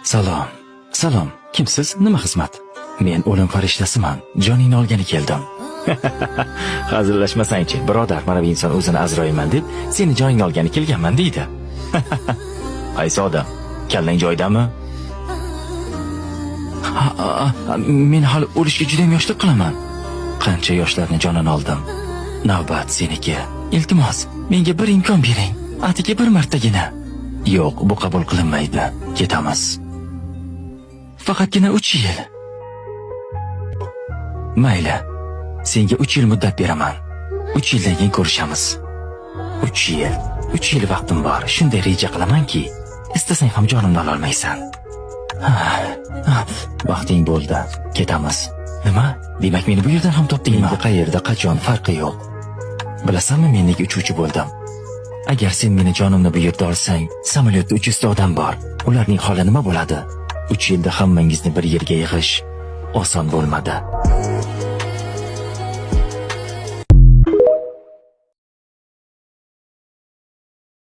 Salom. Salom. Kimsiz? Nima xizmat? Men o'lim farishtasiman. Joningni olgani keldim. Hazillashmasangchi, birodar, mana bu inson o'zini Azroilman deb, seni joningni olgani kelganman deydi. Qaysi odam? Kallang joyidami? Ha, men hali o'lishga juda ham yoshlik qilaman. Qancha yoshlarni jonini oldim. Navbat seniki. Iltimos, menga bir imkon bering. Atigi bir martagina. Yo'q, bu qabul qilinmaydi. Ketamiz. Faqatgina 3 yil. Mayli. Senga 3 yil muddat beraman. 3 yildan keyin ko'rishamiz. 3 yil. 3 yil vaqtim bor. Shunday reja qilamanki, istasang ham jonimni ololmaysan. Ha, vaqting bo'ldi. Ketamiz. Nima? Demak, meni bu yerdan ham topdingmi? Menga qayerda, qachon farqi yo'q. Bilasanmi, men nega uchuvchi bo'ldim? Agar sen meni jonimni bu yerda olsang, samolyotda 300 ta odam bor. Ularning holi nima bo'ladi? 3 yilda hammangizni bir yerga yig'ish oson bo'lmadi.